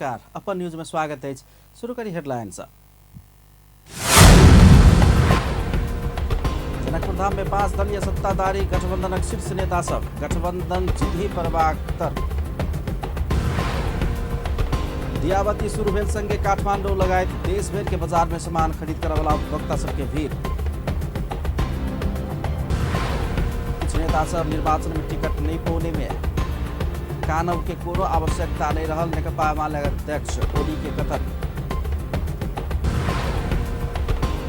नमस्कार, अपन न्यूज में स्वागत अछि। शुरू करी हेडलाइन से। जनकपुर धाम में 5 दलीय सत्ताधारी गठबंधनक शीर्ष नेता सब गठबंधन जीतही पड़बाक तर्क। दियाबती शुरू भेल संगे काठमांडू लगायत देश भर के बाजार में सामान खरीद करे वाला उपभोक्ता सबके भीड़। किछु नेता सब निर्वाचन में टिकट नहीं पौने में कानव के कोनो आवश्यकता नहीं रहल नेकपा एमाले अध्यक्ष ओली के कथन।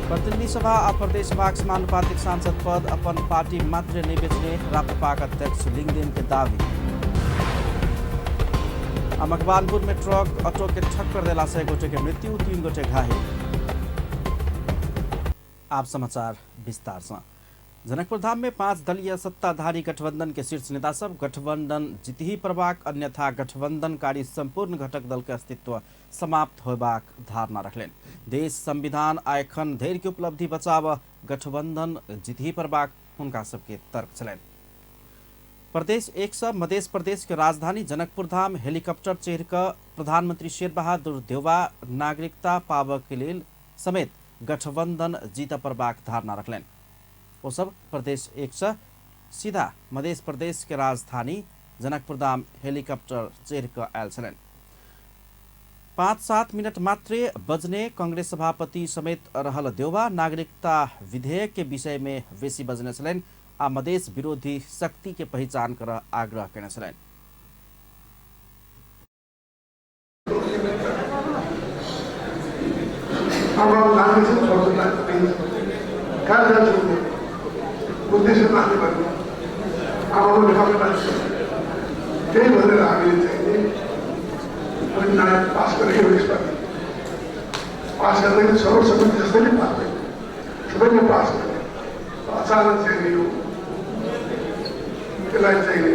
प्रतिनिधि सभा आ प्रदेश सभाक समानुपातिक सांसद पद अपन पार्टी मात्र नहीं बेचने राप्रपाक अध्यक्ष लिंगदेन के दावी। आ मकवानपुर में ट्रक ऑटो के ठक्कर देला से एक गोटे के मृत्यु, 3 गोटे घायल। आप समाचार विस्तार से। जनकपुर धाम में 5 दलीय सत्ताधारी गठबंधन के शीर्ष नेता सब गठबंधन जीतही पड़बाक अन्यथा गठबंधनकारी संपूर्ण घटक दल के अस्तित्व समाप्त होबाक धारणा रखलेन। देश संविधान आ एखन धरि के उपलब्धि बचाव गठबंधन जीतही पड़बाक हुनका सबके तर्क छलनि। प्रदेश 1 से मध्य प्रदेश के राजधानी जनकपुर धाम हेलीकॉप्टर चढ़ि कऽ प्रधानमंत्री शेरबहादुर देउवा नागरिकता पाबऽ के लेल समेत गठबंधन जीत पड़बाक धारणा रखलनि। ओ सब प्रदेश 1 से सीधा मध्य प्रदेश के राजधानी जनकपुर धाम हेलीकॉप्टर चढ़ि कऽ आयल छलनि। 5-7 मिनट मात्रे बजने कांग्रेस सभापति समेत रहल देउवा नागरिकता विधेयक के विषय में बेसी बजने छलनि आ मधेश विरोधी शक्ति के पहचान कर आग्रह केने छलनि। त्यही भनेर हामीले चाहिँ पास गरेको यसपालि पास गर्दाखेरि सर्वसम्मति जस्तै नै पास भयो, सबैले पास गरे। अचानक चाहिँ यो त्यसलाई चाहिँ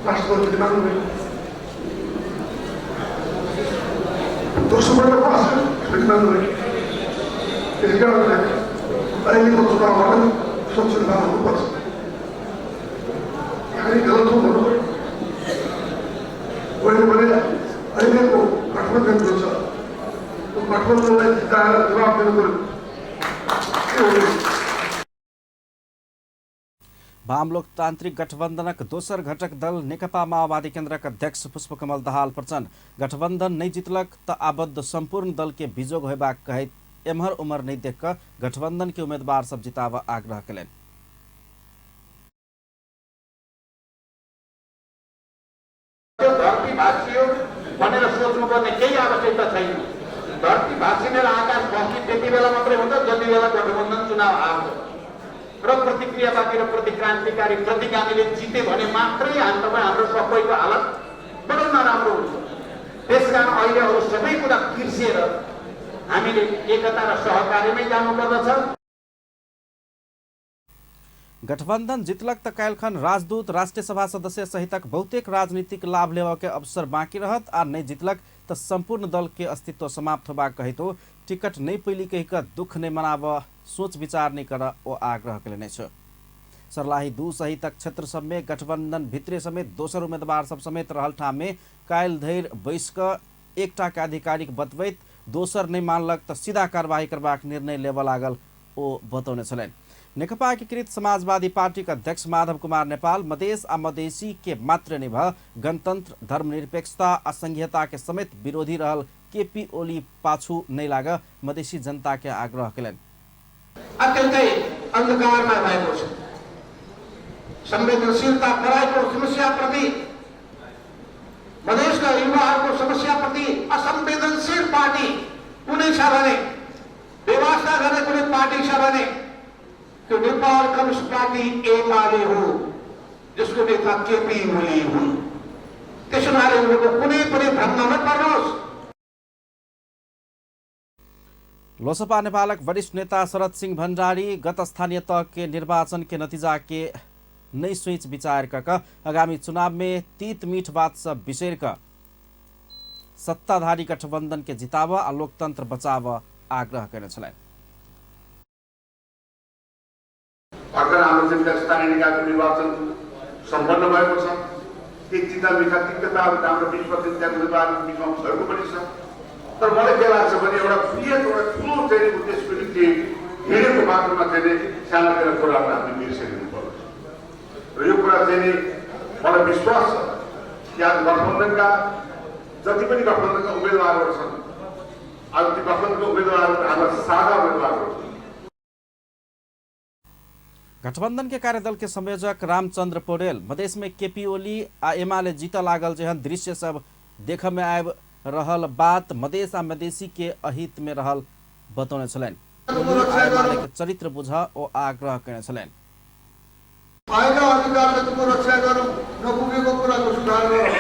राष्ट्रपतिले मान्नुभयो। दोस्रोपल्ट पास गर्यो, फेरि मान्नुभयो। त्यसै कारण अहिलेको चुनावमा पनि स्वच्छ चुनाव हुनुपर्छ। हामी गलत हो भन्नु पऱ्यो। होइन भने अहिलेको गठबन्धन जो छ त्यो गठबन्धनलाई जिताएर जवाब दिनु पऱ्यो। वाम लोकतांत्रिक गठबंधनक दोसर घटक दल नेकपा माओवादी केन्द्रक अध्यक्ष पुष्पकमल दाहाल प्रचण्ड गठबंधन नहीं जितलक त आबद्ध संपूर्ण दल के विजोग होबाक कहैत एम्हर उम्हर नहीं देख कऽ गठबंधन के उम्मीदवार सब जिताब आग्रह कयलनि। धरती भाँचियो भनेर सोच्नुपर्ने केही आवश्यकता छैन। धरती भाँचिने र आकाश भस्किने त्यति बेला मात्रै हुन्छ जति बेला गठबन्धन चुनाव हार्छ र प्रतिक्रियावादी र प्रतिक्रान्तिकारी प्रतिगामीले जिते भने मात्रै तपाईँ हाम्रो सबैको हालत बडो नराम्रो हुन्छ। त्यसकारण अहिले अरू सबै कुरा बिर्सिएर हामीले एकता र सहकार्यमै जानुपर्दछ। गठबंधन जितलक त काल्हिखन राजदूत राष्ट्रिय सभा सदस्य सहितक बहुतेक राजनीतिक लाभ लेबऽ के अवसर बाँकी रहत आ नहि जितलक त संपूर्ण दल के अस्तित्व समाप्त होबाक कहितो टिकट नहि पैली कहि कऽ दुख नहि मनाबऽ, सोच विचार नहि करऽ ओ आग्रह कयलनि अछि। सर्लाही 2 सहितक क्षेत्र सबमे गठबंधन भितरे समेत दोसर उम्मीदवार सब समेत रहल ठाममे काल्हि धरि बैस कऽ एकटा के आधिकारिक बतबैत दोसर नहि मानलक त सीधा कार्रवाई करबाक निर्णय लेबऽ लागल ओ बतौने छलनि। नेकपा एकीकृत समाजवादी पार्टीक अध्यक्ष माधव कुमार नेपाल मधेश आ मधेसी के मात्र नहि भऽ गणतंत्र, धर्मनिरपेक्षता आ संघीयता के समेत विरोधी रहल केपी ओली पाछू नहि लागऽ मधेसी जनता के आग्रह कयलनि। अत्यन्तै अन्धकारमय भएको छ। संवेदनशीलता तराईको समस्याप्रति, मधेसका युवाहरूको समस्याप्रति असंवेदनशील पार्टी कुनै छ भने, व्यवस्था गर्ने कुनै पार्टी छ भने त्यो नेपाल कम्युनिस्ट पार्टी एमाले हो, जसको नेता केपी ओली हुन्। त्यसो हुनाले उनीहरूको कुनै पनि भ्रममा नपर्नुहोस्। लोसपा नेपालक वरिष्ठ नेता शरद सिंह भण्डारी गत स्थानीय तह के निर्वाचन के नतीजा के नई सोच विचार कऽ आगामी चुनाव में तीत मीठ बात सब बिसरि कऽ सत्ताधारी गठबंधन के जिताब आ लोकतंत्र बचाब आग्रह कयने छलनि। भर्खर हाम्रो जिल्ला स्थानीय निकायको निर्वाचन सम्पन्न भएको छ। केही चिन्ता मिठा तिक्तताहरू हाम्रो बिचमा चाहिँ त्यहाँ उम्मेदवारको बिचमा भएको पनि छ। तर मलाई के लाग्छ भने एउटा बृहत एउटा ठुलो चाहिँ उद्देश्यको निम्ति हिँडेको बाटोमा चाहिँ सानातिना कुराहरूलाई हामीले बिर्सिनु पर्छ। र यो कुरा चाहिँ नि मलाई विश्वास छ कि आज गठबन्धनका जति पनि गठबन्धनका उम्मेदवारहरू छन्, आज ती गठबन्धनका उम्मेदवारहरू हाम्रा साझा उम्मेदवारहरू छन्। गठबंधन के कार्यदल के संयोजक रामचंद्र पौडेल मधेश में केपी ओली आ एमाले जीत लागल जेहन दृश्य सब देख में आबि रहल बात मधेश आ मधेसी के अहित में रहल बतौने छलनि। एमाले के चरित्र बुझ ओ आग्रह केने छलनि। पाएका अधिकारको रक्षा गरौँ, नपुगेको कुराको सुधार गरौँ।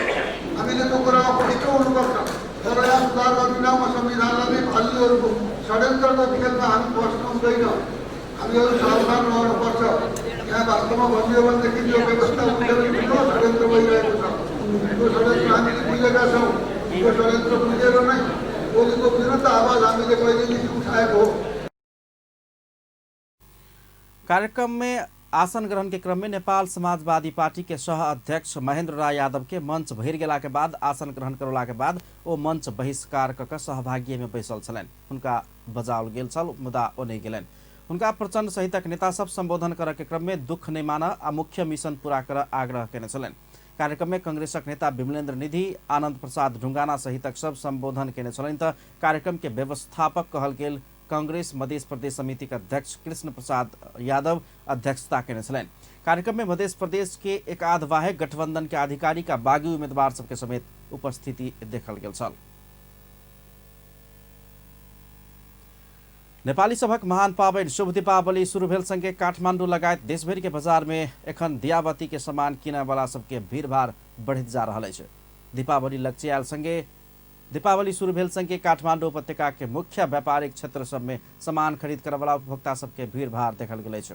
हामीले त्यो कुरामा पक्का हुनुपर्छ। तर यहाँ सुधार गर्ने नाउँमा संविधानलाई नै फाल्नेहरूको षड्यन्त्रको खेलमा हामी फस्नु हुँदैन। हामीहरू सावधान रहनुपर्छ। यहाँ वास्तवमा भन्ने हो भनेदेखि यो व्यवस्था ठुलो षड्यन्त्र भइरहेको छ। त्यो षड्यन्त्र हामीले बुझेका छौँ। त्यो षड्यन्त्र बुझेर नै ओलीको विरुद्ध आवाज हामीले कहिलेदेखि उठाएको हो। कार्यक्रम में आसन ग्रहण के क्रम में नेपाल समाजवादी पार्टी के सह अध्यक्ष महेंद्र राय यादव के मंच भरि गेला के बाद आसन ग्रहण करौला के बाद ओ मंच बहिष्कार क के सहभागी में बैसल छलनि। हुनका बजाओल गेल छल मुदा ओ नहि गेलनि। हुनका प्रचण्ड सहितक नेता सब संबोधन करऽ के क्रम में दुख नहि मानऽ आ मुख्य मिशन पूरा करऽ आग्रह केने छलनि। कार्यक्रम में कांग्रेसक नेता विमलेन्द्र निधि, आनंद प्रसाद ढुंगाना सहितक सब संबोधन केने छलनि। तऽ कार्यक्रम के व्यवस्थापक कहल गेल कांग्रेस मध्य प्रदेश समिति के अध्यक्ष कृष्ण प्रसाद यादव अध्यक्षता केने छलनि। कार्यक्रम में मध्य प्रदेश के एक आध वाहेक गठबंधन के आधिकारिक आ बागी उम्मीदवार सबके समेत उपस्थिति देखल गेल छल। नेपाली सभक महान पाबनि शुभ दीपावली शुरू भेल संगे काठमाडौँ लगायत देशभरि के बाजार में एखन दियाबत्ती के सामान किनय वाला सबके भीड़भाड़ बढ़ैत जा रहल अछि। दीपावली लगचियायल संगे दीपावली शुरू भेल संगे काठमाडौँ उपत्यका के मुख्य व्यापारिक क्षेत्र सब में सामान खरीद करय वाला उपभोक्ता सबके भीड़भाड़ देखल गेल अछि।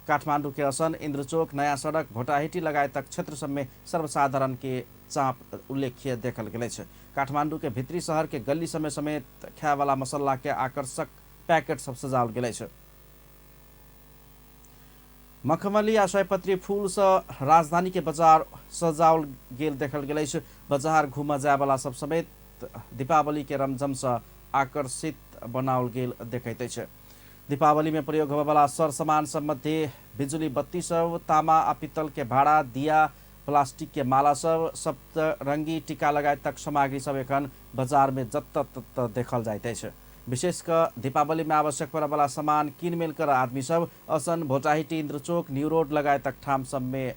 काठमाडौँ के असन, इंद्रचौक, नया सड़क, भोटाहिटी लगायतक क्षेत्र सब में सर्वसाधारण के चाप उल्लेख्य देखल गेल अछि। काठमाडौँ के भित्री शहर के गली समय समेत खाय वाला मसल्ला के आकर्षक पैकेट सब सजाओल गेल अछि। मखमली आ सयपत्री फूल से राजधानी के बाजार सजाओल गेल देखल गेल अछि। बाजार घूमऽ जाय वाला सब समेत दीपावली के रमझम से आकर्षित बनाओल गेल देखैत अछि। दीपावली में प्रयोग होबयवला सर सामान सब मध्ये बिजुली बत्ती सब, तामा आ पीतल के भाड़ा, दिया, प्लास्टिक के माला सब, सप्तरंगी टीका लगायत तक सामग्री सब एखन बाजार में जतऽ ततऽ देखल जाइत अछि। विशेष कऽ दीपावली में आवश्यक पड़यवला सामान किनमेल कर आदमी सब असन, भोटाहिटी, इंद्रचौक, न्यू रोड लगायतक ठाम सब में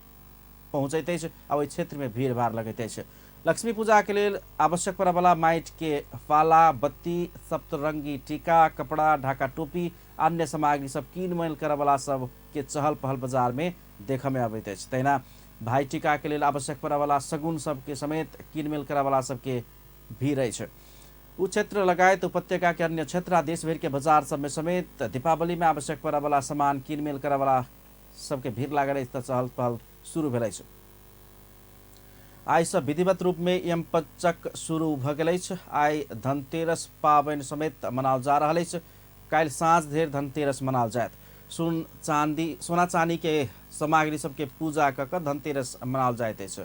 पहुँचैत अछि आ ओहि क्षेत्र में भीड़भाड़ लगैत अछि। लक्ष्मी पूजा के लेल आवश्यक पड़यवला माटि के फाला, बत्ती, सप्तरंगी टीका, कपड़ा, ढाका टोपी, अन्य सामग्री सब किनमेल करयवला सब के चहल पहल बाजार में देखऽ में अबैत अछि। तहिना भाई टीका के लेल आवश्यक पड़यवला शगुन सबके समेत किनमेल करयवला सबके भीड़ अछि। उ क्षेत्र लगायत उपत्यका के अन्य क्षेत्र आ देशभरि के बाजार सब में समेत दीपावली में आवश्यक पड़यवला सामान किनमेल करयवला सबके भीड़ लागल अछि तऽ चहल पहल शुरू भेल अछि। आइ से विधिवत रूप में यमपञ्चक शुरू भऽ गेल अछि। आइ धनतेरस पाबनि समेत मनाओल जा रहल अछि। काल्हि साँझ धरि धनतेरस मनाओल जायत। सोन चांदी सोना चांदी के सामग्री सबके पूजा कऽ कऽ धनतेरस मनाओल जाइत अछि।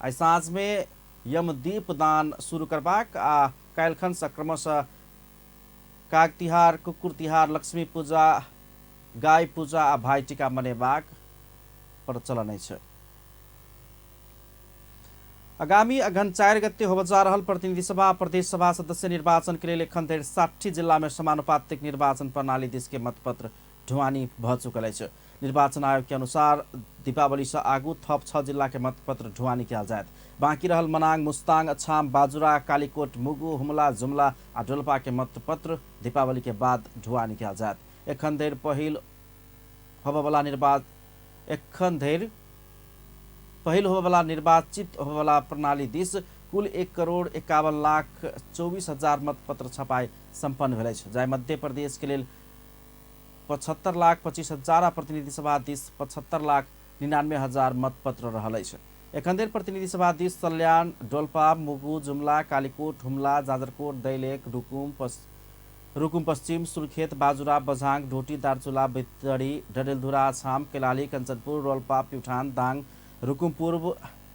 आइ साँझ में यमदीप दान शुरू करबाक आ काल्हिखन से क्रमशः काग तिहार, कुकुर तिहार, लक्ष्मी पूजा, गाय पूजा आ भाई टीका मनेबाक प्रचलन अछि। आगामी अगहन 4 गते होबय जा रहल प्रतिनिधि सभा प्रदेश सभा सदस्य निर्वाचन के लेल एखन धरि 60 जिला में समानुपातिक निर्वाचन प्रणाली दिस के मतपत्र ढुवानी भऽ चुकल अछि। निर्वाचन आयोग के अनुसार दीपावली से आगू थप 6 जिला के मतपत्र ढुवानी कयल जायत। बाकी रहल मनांग, मुस्तांग, अछाम, बाजुरा, कालीकोट, मुगु, हुमला, जुमला आ डोल्पा के मतपत्र दीपावली के बाद ढुवानी कयल जायत। एखन धरि पहिल होबयवला निर्वाचित होबयवला प्रणाली दिस कुल 1,51,24,000 मतपत्र छपाई सम्पन्न भेल अछि, जाहि मध्य प्रदेश के लेल 75,25,000 आ प्रतिनिधि सभा दिस 75,99,000 मतपत्र रहल अछि। एखन धरि प्रतिनिधि सभा दिस सल्यान, डोल्पा, मुगु, जुमला, कालीकोट, हुमला, जाजरकोट, दैलेख, रुकुम पश्चिम, सुर्खेत, बाजुरा, बझाङ, डोटी, दार्चुला, बैतडी, डडेलधुरा, अछाम, कैलाली, कञ्चनपुर, रोल्पा, प्युठान, दाङ, रुकुम पूर्व,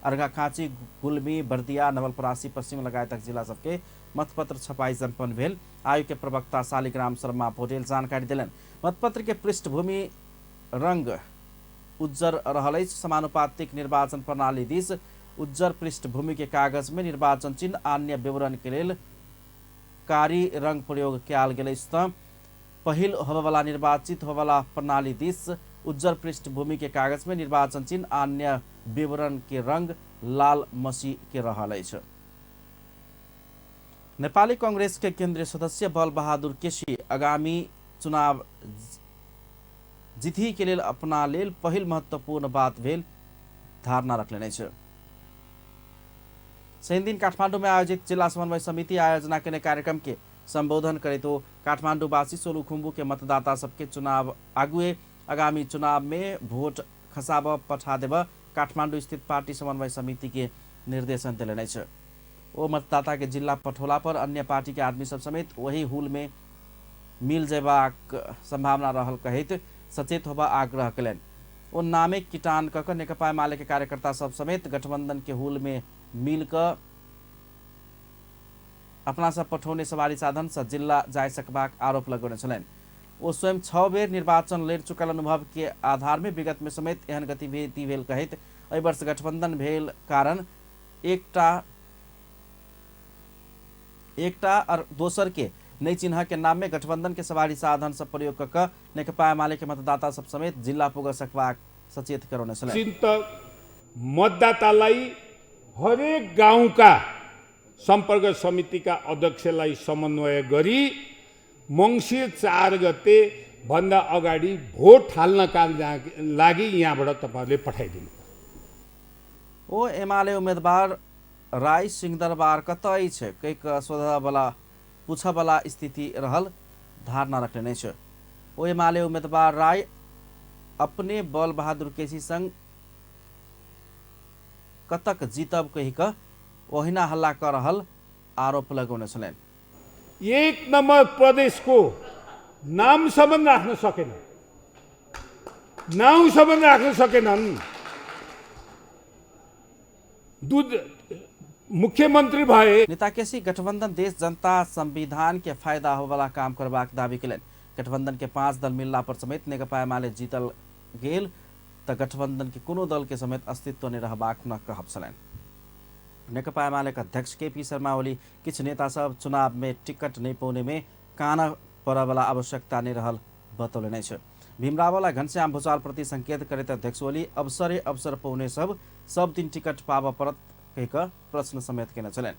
अर्घाखाँची, गुल्मी, बर्दिया, नवलपरासी पश्चिम लगायतक जिला सबके मतपत्र छपाई सम्पन्न भेल आयोग के प्रवक्ता शालिग्राम शर्मा पौडेल जानकारी देलनि। मतपत्र के पृष्ठभूमि रंग उज्जर रहल अछि। समानुपातिक निर्वाचन प्रणाली दिस उज्जर पृष्ठभूमि के कागज में निर्वाचन चिन्ह अन्य विवरण के लेल कारी रंग प्रयोग कयल गेल अछि त पहिल होबयवला निर्वाचित होबयवला प्रणाली दिस उज्जर पृष्ठभूमि के कागज में निर्वाचन चिन्ह अन्य विवरण के रंग लाल मसी के रहल अछि। नेपाली कांग्रेस के केंद्रीय सदस्य बल बहादुर केसी आगामी चुनाव जीतही के लेल अपना लेल पहिल महत्वपूर्ण बात भेल धारणा रखलेने अछि। शनिदिन काठमाडौँ में आयोजित जिला समन्वय समिति आयोजना केने कार्यक्रम के संबोधन करैत ओ काठमाडौँवासी सोलुखुम्बु के मतदाता सबके चुनाव आगुए आगामी चुनाव में भोट खसाब पठा देब काठमाडौँ स्थित पार्टी समन्वय समिति के निर्देशन देलनि अछि। ओ मतदाता के जिला पठौला पर अन्य पार्टी के आदमी सब समेत वही हुल में मिल जेबाक संभावना रहल कहैत सचेत होबा आग्रह कयलनि। ओ नामे किटान कऽ कऽ नेकपा एमाले के कार्यकर्ता सब समेत गठबंधन के हुल में मिल कऽ अपना सब पठौने सवारी साधन से जिला जाय सकबाक आरोप लगौने छलनि। ओ स्वयं 6 बेर निर्वाचन लड़ि चुकल अनुभव के आधार में विगत में समेत एहन गतिविधि भेल कहैत एहि वर्ष गठबंधन भेल कारण एकटा और दोसर के नई चिन्ह के नाम में गठबंधन के सवारी साधन सब प्रयोग कऽ कऽ नेकपा एमाले के मतदाता सब समेत जिला पुग सकबाक सचेत करौने छलनि। चिन्तक मतदातालाई हरेक गाउँका सम्पर्क समितिका अध्यक्षलाई समन्वय गरी मङ्सिर 4 गते भन्दा अगाडि भोट हाल्नका लागि यहाँबाट तपाईहरुले पठाइदिनु। ओ एमाले उम्मेदवार राई सिंहदरबार कतै छ कैक सोधबला पूछबला स्थिति रहल धारणा रखने छ। ओ एमाले उम्मेदवार राई अपने बल बहादुर केसी संग कतक जीतब कहि क ओहिना हल्ला कर रहल आरोप लगौने छलनि। 1 नम्बर प्रदेशको नामसम्म राख्न सकेन, नाउँसम्म राख्न सकेनन्। दुध मुख्यमन्त्री भए। नेता केसी गठबंधन देश जनता संविधान के फायदा होवाला काम करबाक दावी केलनि। गठबंधन के 5 दल मिलला पर समेत नेकपा एमाले जीतल गेल त गठबंधन के कोनो दल के समेत अस्तित्व नहि रहबाक हुनक कहब छलनि। नेकपा एमाले के अध्यक्ष केपी शर्मा ओली किछु नेता सब चुनाव में टिकट नहि पौने में कान पड़यवला आवश्यकता नहि रहल बतौलनि अछि। भीमरावला घनश्याम भूषाल प्रति संकेत करैत अध्यक्ष ओली अवसरे अवसर पौने सब सब दिन टिकट पाबऽ पड़त कहि कऽ प्रश्न समेत केने छलनि।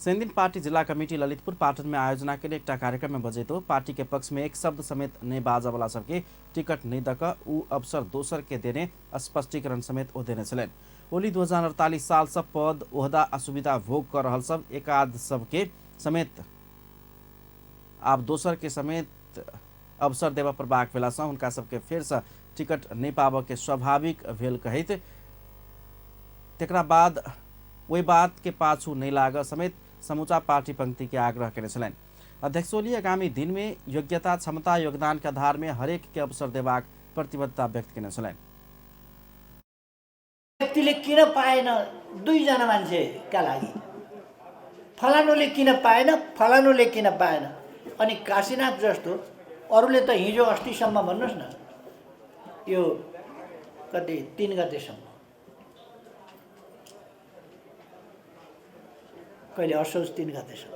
शनिदिन पार्टी जिला कमिटी ललितपुर पाटन में आयोजना के एकटा कार्यक्रम में बजैतो पार्टी के पक्ष में एक शब्द समेत नहीं बाजऽवला सबके टिकट नहीं दऽ कऽ उ अवसर दोसर के देने स्पष्टीकरण समेत ओ देने छलनि। ओली 2048 साल से पद ओहदा आ सुविधा भोग कर रहल सब एकाध सबके समेत आब दोसर के समेत अवसर देबऽ पड़बाक भेलासँ हुनका सबके फेरसँ टिकट नहि पाबऽ के स्वाभाविक भेल कहैत तकरा बाद ओहि बात के पाछू नहि लागऽ समेत समूचा पार्टी पंक्ति के आग्रह केने छलनि। अध्यक्ष ओली आगामी दिन में योग्यता क्षमता योगदान के आधार में हरेक के अवसर देबाक प्रतिबद्धता व्यक्त केने छलनि। व्यक्तिले किन पाएन दुईजना मान्छेका लागि, फलानुले किन पाएन, फलानुले किन पाएन। अनि काशीनाथ जस्तो अरूले त हिजो अस्तिसम्म भन्नुहोस् न यो कति 3 गतेसम्म, कहिले असोज 3 गतेसम्म,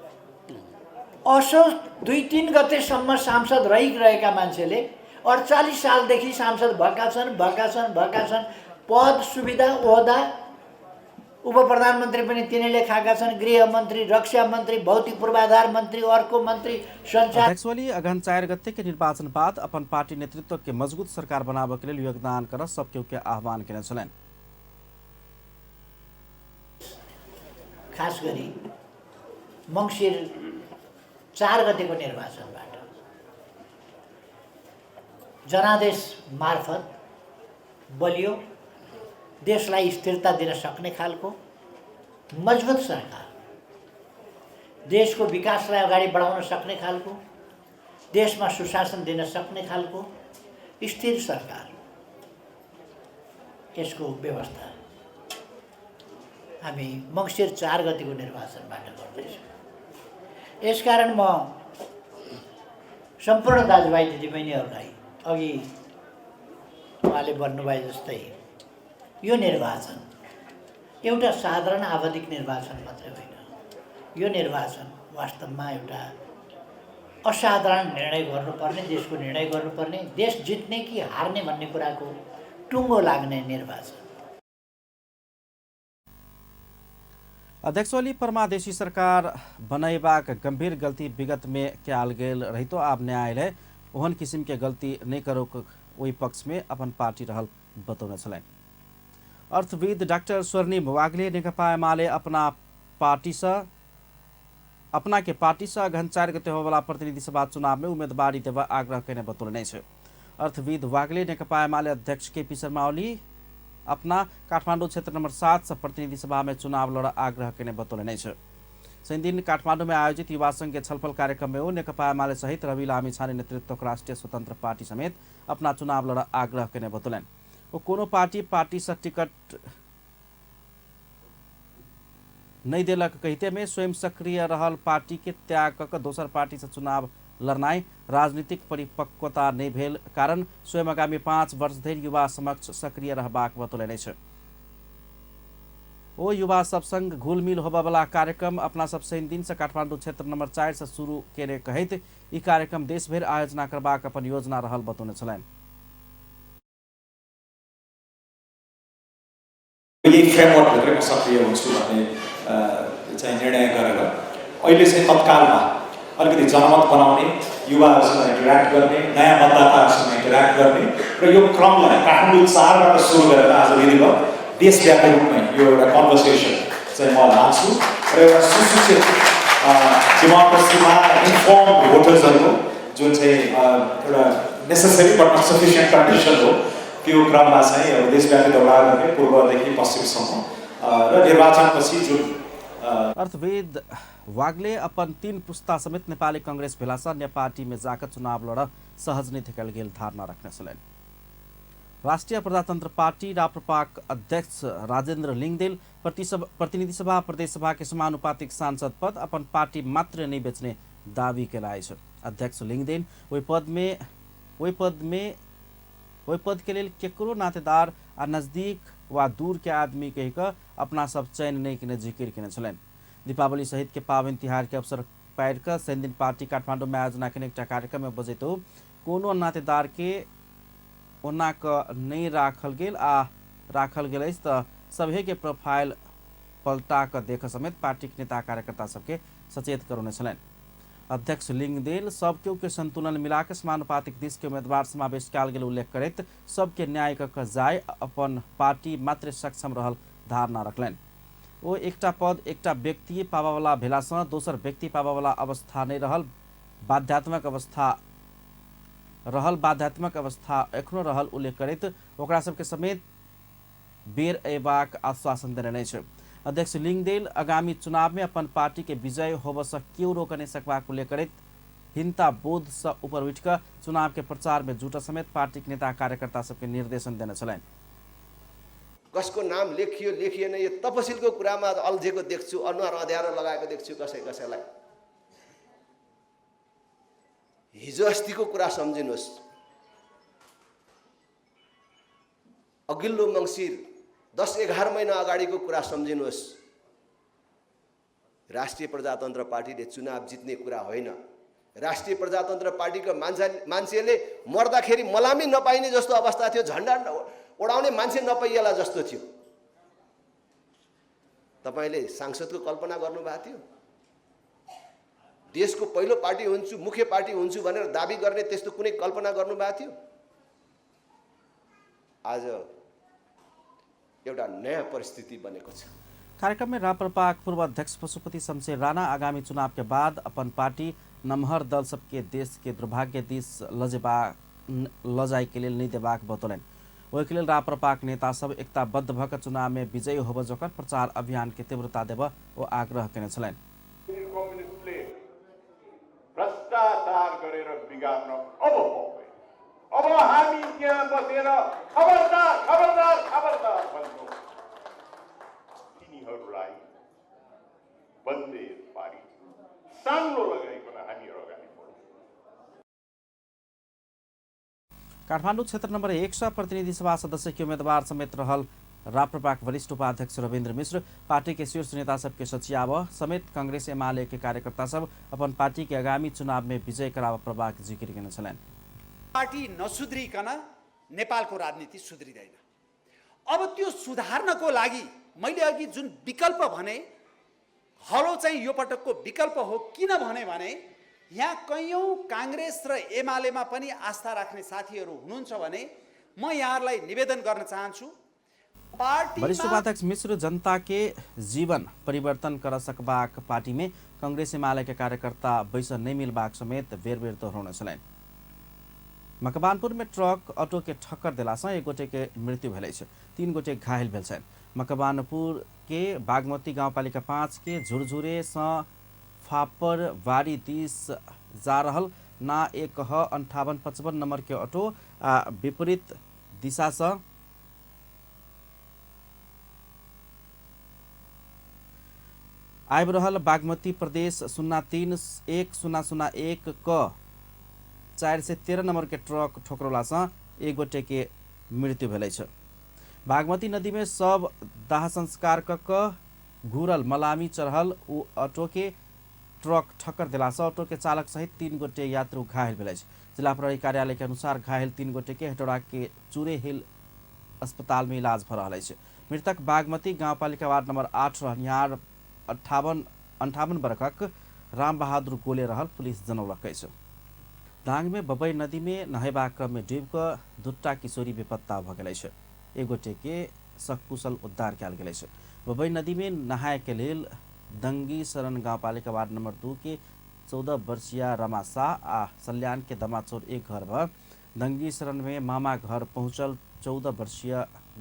असोज 2-3 गतेसम्म सांसद रहिरहेका मान्छेले 48 सालदेखि सांसद भएका छन् भएका छन् भएका छन्। पद सुविधा ओहदा उप प्रधानमन्त्री पनि तिनीले खाएका छन्, गृहमन्त्री, रक्षा मन्त्री, भौतिक पूर्वाधार मन्त्री, अर्को मन्त्री, सञ्चार। अध्यक्ष ओली अगहन 4 गते के निर्वाचन बाद अपन पार्टी नेतृत्व के मजबूत सरकार बनाबऽ के लेल योगदान कर सबके के आह्वान केने छलनि। खास गरी मङ्सिर 4 गतेको निर्वाचनबाट जनादेश मार्फत बलियो देशलाई स्थिरता दिन सक्ने खालको मजबुत सरकार, देशको विकासलाई अगाडि बढाउन सक्ने खालको, देशमा सुशासन दिन सक्ने खालको स्थिर सरकार, यसको व्यवस्था हामी मङ्सिर 4 गतिको निर्वाचनबाट गर्दैछौँ। यसकारण म सम्पूर्ण दाजुभाइ दिदीबहिनीहरूलाई अघि उहाँले भन्नुभयो जस्तै यो निर्वाचन एउटा साधारण आवधिक निर्वाचन मात्रै होइन, यो निर्वाचन वास्तवमा एउटा असाधारण निर्णय गर्नुपर्ने, देशको निर्णय गर्नुपर्ने, देश जित्ने कि हार्ने भन्ने कुराको टुङ्गो लाग्ने निर्वाचन। अध्यक्ष ओली परमादेशी सरकार बनैबाक गंभीर गलती विगत में कयल गेल रहितो आब न्यायालय ओहन किसिम के गलती नहीं करो ओहि पक्ष में अपन पार्टी रहल बतौने छलनि। अर्थविद डाक्टर स्वर्णिम वाग्ले नेकपा एमाले अपना के पार्टी से अगहन 4 गते होबला प्रतिनिधि सभा चुनाव में उम्मीदवारी देवा आग्रह कयने बतौलनि अछि। अर्थविद वाग्ले नेकपा एमाले अध्यक्ष केपी शर्मा ओली अपना काठमाडौँ क्षेत्र नंबर 7 से प्रतिनिधि सभा में चुनाव लड़ आग्रह कयने बतौलनि अछि। शनिदिन काठमाडौँ में आयोजित युवा संघ के छलफल कार्यक्रम में ओ नेकपा एमाले सहित रवि लामिछाने नेतृत्वक राष्ट्रिय स्वतंत्र पार्टी समेत अपना चुनाव लड़ आग्रह कयने बतौलनि। ओ कोनो पार्टी से टिकट नहीं देलक कहिते में स्वयं सक्रिय रहल पार्टी के त्याग कऽ दोसर पार्टी से चुनाव लड़नाइ राजनीतिक परिपक्वता नहीं भेल कारण स्वयं आगामी 5 वर्ष धरि युवा समक्ष सक्रिय रहबाक बतौलनि अछि। ओ युवा सब संग घुलमिल होबयवला कार्यक्रम अपना सब शनि दिन से काठमाडौँ क्षेत्र नंबर 4 से शुरू केने कहैत ई कार्यक्रम देशभरि आयोजना करबाक अपन योजना रहल बतौने छलनि। यही फ्रेमवर्कभित्रै म सक्रिय हुन्छु भन्ने चाहिँ निर्णय गरेर अहिले चाहिँ तत्कालमा अलिकति जनमत बनाउने, युवाहरूसँग इन्टरेक्ट गर्ने, नयाँ मतदाताहरूसँग इन्टरेक्ट गर्ने र यो क्रमलाई काठमाडौँ 4बाट सुरु गरेर आज विधिवत देशव्यापी रूपमै यो एउटा कन्भर्सेसन चाहिँ म लान्छु र एउटा सुशिक्षित डेमोक्रेसीमा इन्फर्म भोटर्सहरूको जुन चाहिँ एउटा necessary but not sufficient condition हो, त्यो क्रममा चाहिँ अब देशव्यापी दौडा गर्ने पूर्वदेखि पश्चिमसम्म र निर्वाचनपछि जुन अर्थविद वाग्ले अपन 3 पुस्ता समेत नेपाली कांग्रेस भेलासँ अन्य पार्टी में जाकर चुनाव लड़ सहज नहीं थकल गेल धारणा रखने छलनि। राष्ट्रिय प्रजातंत्र पार्टी राप्रपाक अध्यक्ष राजेंद्र लिंगदेल प्रतिनिधि सभा प्रदेश सभा के समानुपातिक सांसद पद अपन पार्टी मात्र नहीं बेचने दावी केला अछि। अध्यक्ष लिंगदेल ओहि पद के लेल केकरो नातेदार आ नजदीक वा दूर के आदमी कहि कऽ अपना सब चयन नहीं केने जिकिर केने छलनि। दीपावली सहित के पावनि तिहार के अवसर पारि कऽ शनिदिन पार्टी काठमाडौँ में आयोजना केने एकटा कार्यक्रम में बजैत कोनो नातेदार के ओना कऽ नहीं राखल गेल आ राखल गेल अछि तऽ सभे के प्रोफाइल पलटा कऽ देख समेत पार्टीक नेता कार्यकर्ता सबके सचेत करौने छलनि। अध्यक्ष लिंगदेल सब केओ के संतुलन मिला के समानुपातिक दिश के उम्मीदवार समावेश कयल गेल उल्लेख करैत सबके न्याय कऽ जाय अपन पार्टी मात्र सक्षम रहल धारणा रखलनि। ओ एकटा पद एकटा व्यक्ति पाबयवला भेलासँ दोसर व्यक्ति पाबयवला अवस्था नहि रहल, बाध्यात्मक अवस्था एखनो रहल उल्लेख करैत ओकरा सबके समेत बेर अयबाक आश्वासन देने अछि। अध्यक्ष लिंगदेल आगामी चुनाव में अपन पार्टी के विजय होबय केओ रोक नहीं सकबाक उल्लेख करैत हिंता बोध से ऊपर उठि कऽ चुनाव के प्रचार में जुटऽ समेत पार्टी के नेता कार्यकर्ता सबके निर्देशन देने छलनि। कसको नाम लेखियो लेखिएन यो तपसिलको कुरामा अल्झेको देख्छु, अनुहार अँध्यारो लगाएको देख्छु कसै कसैलाई। हिजो अस्तिको कुरा सम्झिनुहोस्, अघिल्लो मङ्सिर 10-11 महिना अगाडिको कुरा सम्झिनुहोस्। राष्ट्रिय प्रजातन्त्र पार्टीले चुनाव जित्ने कुरा होइन, राष्ट्रिय प्रजातन्त्र पार्टीको मान्छेले मर्दाखेरि मलामी नपाइने जस्तो अवस्था थियो, झन्डा उडाउने मान्छे नपाइएला जस्तो थियो। तपाईँले सांसदको कल्पना गर्नुभएको थियो? देशको पहिलो पार्टी हुन्छु, मुख्य पार्टी हुन्छु भनेर दाबी गर्ने त्यस्तो कुनै कल्पना गर्नुभएको थियो? आज एउटा नयाँ परिस्थिति बनेको छ। कार्यक्रम में राप्रपाक पूर्व अध्यक्ष पशुपति शमशेर राणा आगामी चुनाव के बाद अपन पार्टी नमहर दल सबके देश के दुर्भाग्य दिस लजाय के लेल नहीं देबाक बतौलनि। ओहि के लेल राप्रपाक नेता सब एकताबद्ध भऽ कऽ चुनाव में विजयी होबय जोकर प्रचार अभियान के तीव्रता देबऽ ओ आग्रह केने छलनि। कम्युनिस्टले भ्रष्टाचार गरेर बिगार्न अब पाउँदैन, अब हामी त्यहाँ बसेर खबरदार खबरदार खबरदार भन्छौँ। यिनीहरूलाई बन्देज पारी साङ्लो लगाइकन हामीहरू अगाडि बढौँ। काठमाडौँ क्षेत्र नम्बर 1 सँ प्रतिनिधि सभा सदस्य के उम्मेदवार समेत रहल राप्रपाक वरिष्ठ उपाध्यक्ष रविन्द्र मिश्र पार्टी के शीर्ष नेता सबके सचियाव समेत कांग्रेस एमाले के कार्यकर्ता सब अपन पार्टी के आगामी चुनाव में विजय कराव प्रभाग जिकिर केने छलनि। पार्टी नसुध्रिकन नेपालको राजनीति सुध्रिँदैन। अब त्यो सुधार्नको लागि मैले अघि जुन विकल्प भने हलो चाहिँ यो पटकको विकल्प हो। किन भने भने यहाँ कैयौँ काङ्ग्रेस र एमालेमा पनि आस्था राख्ने साथीहरू हुनुहुन्छ भने म यहाँहरूलाई निवेदन गर्न चाहन्छु, वरिष्ठ उपाध्यक्ष मिश्र जनता के जीवन परिवर्तन कर सकबाक पार्टी में कांग्रेस एमाले के कार्यकर्ता बैस नहीं मिलबाक समेत बेर बेर दोहोरौने छलनि। मकवानपुर में ट्रक ऑटो के ठक्कर देलासँ एक गोटे के मृत्यु भेल अछि, 3 गोटे घायल भेल छनि। मकवानपुर के बागमती गाउँपालिका 5 के झुरझुरे सँ फापरवारी दिस जा रहल ना 1 ह 58 55 नंबर के ऑटो आ विपरीत दिशा सँ आबि रहल बागमती प्रदेश 03 1 0 0 1 क 413 नंबर के ट्रक ठोकरला एक गोटे के मृत्यु भेल अछि। बागमती नदी में सब दाह संस्कार क घूरल मलामी चढ़ल ओ ऑटो के ट्रक ठक्कर देलासँ ऑटो के चालक सहित 3 गोटे यात्रु घायल भेल अछि। जिला प्रहरी कार्यालय के अनुसार घायल 3 गोटे के हेटौड़ा के चूरे हिल अस्पताल में इलाज भ रहल अछि। मृतक बागमती गाउँपालिका वार्ड नंबर 8 रहनिहार 58 बरखक राम बहादुर गोले रहल पुलिस जनौलक अछि। दाङ में बबई नदी में नहेबाक क्रम में डूबि कऽ 2 किशोरी बेपत्ता भऽ गेल अछि। एक गोटे के सकुशल उद्धार कयल गेल अछि। बबई नदी में नहाय के लेल दंगी शरण गाउँपालिका वार्ड नंबर 2 के 14 वर्षीय रमा शाह आ सल्यान के दमाचौर एक घर भऽ दंगी शरण में मामा घर पहुँचल 14 वर्षीय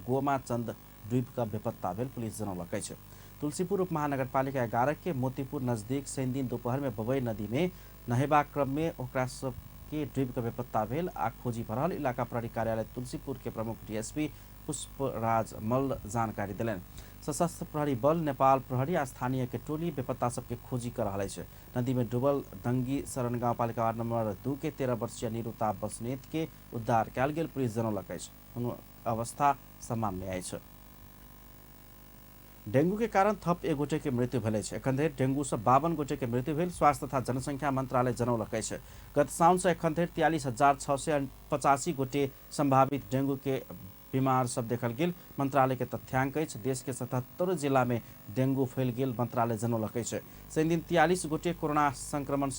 गोमा चंद डूबि कऽ बेपत्ता भेल पुलिस जनौलक अछि। तुलसीपुर उप महानगरपालिका 11 के मोतीपुर नजदीक शनिदिन दोपहर में बबई नदी में नहेबाक क्रम में ओकरा सब के डूबि कऽ बेपत्ता भेल आ खोजी भऽ रहल इलाका प्रहरी कार्यालय तुलसीपुर के प्रमुख डीएसपी पुष्पराज मल्ल जानकारी देलनि। सशस्त्र प्रहरी बल नेपाल प्रहरी आ स्थानीय के टोली बेपत्ता सबके खोजी कर रहल अछि। नदी में डूबल दंगी शरण गाउँपालिका वार्ड नंबर 2 के 13 वर्षीय निरुता बस्नेत के उद्धार कयल गेल पुलिस जनौलक अछि। हुनक अवस्था सामान्य अछि। डेंगू के कारण थप एक गोटे के मृत्यु भेल अछि। एखन धरि डेंगू से 52 गोटे के मृत्यु भेल स्वास्थ्य तथा जनसंख्या मंत्रालय जनौलक अछि। गत साउन से एखन धरि 43,685 गोटे संभावित डेंगू के बीमार सब देखल गेल मंत्रालय के तथ्यांक अछि। देश के 77 जिला में डेंगू फैल गेल मंत्रालय जनौलक अछि। शनिदिन 43 गोटे कोरोना संक्रमण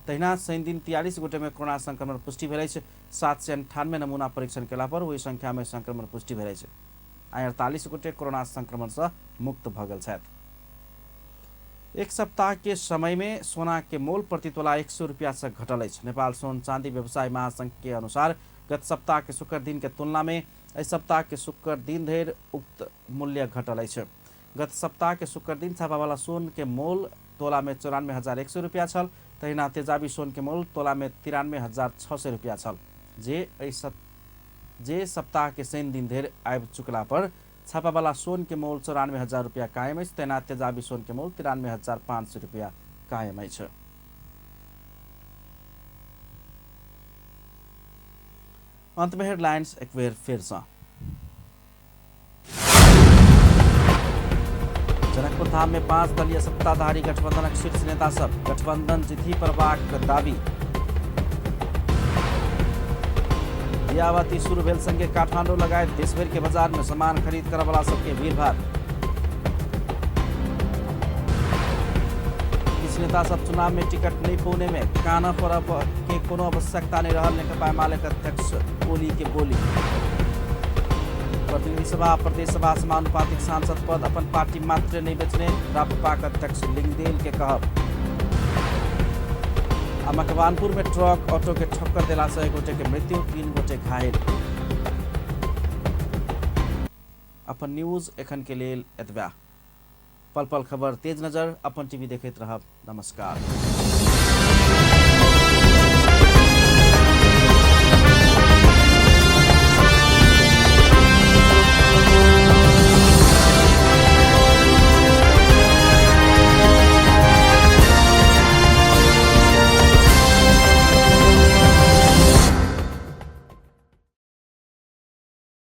तहिना शनिदिन 43 गोटे में कोरोना संक्रमण पुष्टि भेल अछि। 798 नमूना परीक्षण केला पर ओहि संख्या में संक्रमण पुष्टि भेल अछि। 48 गोटे कोरोना संक्रमण से मुक्त भऽ गेल छथि। एक सप्ताह के समय में सोना के मोल प्रति तोला 100 रुपया से घटल अछि। नेपाल सोन चांदी व्यवसाय महासंघ के अनुसार गत सप्ताह के शुक्र दिन के तुलना में एहि सप्ताह के शुक्र दिन धरि उक्त मूल्य घटल अछि। गत सप्ताह के शुक्र दिन छापावाला सोन के मोल तोला में 94,100 रुपया छल, तहिना तेजाबी सोन के मोल तोला में 93,600 रुपया छल, जे सप्ताह के शनि दिन धरि आबि चुकला पर छापावाला सोन के मोल 94,000 रुपया कायम अछि, तहिना तेजाबी सोन के मोल 93,500 रुपया कायम अछि। अंत में हेडलाइंस एक बेर फिर से। जनकपुर धाम में 5 दलीय सत्ताधारी गठबंधनक शीर्ष नेता सब गठबंधन जीती परबाक दावी। दियाबाती शुरू भेल संगे काठमांडू लगायत देशभर के बाजार में सामान खरीद करवला सबके भीड़भाड़। किछु नेता सब चुनाव में टिकट नहीं पौने में काना पर के कोनो आवश्यकता नहीं रहल नेकपा एमाले के अध्यक्ष ओली के बोली। प्रतिनिधि सभा प्रदेश सभा समानुपातिक सांसद पद अपन पार्टी मात्र नहीं बेचने राप्रपाक अध्यक्ष लिंगदेल के कहब। आ मकवानपुर में ट्रक ऑटो के ठक्कर देला से 1 गोटे के मृत्यु, 3 गोटे घायल। अपन न्यूज एखन के लेल एतबा। पल पल खबर तेज नजर अपन टीवी देखैत रहब। नमस्कार।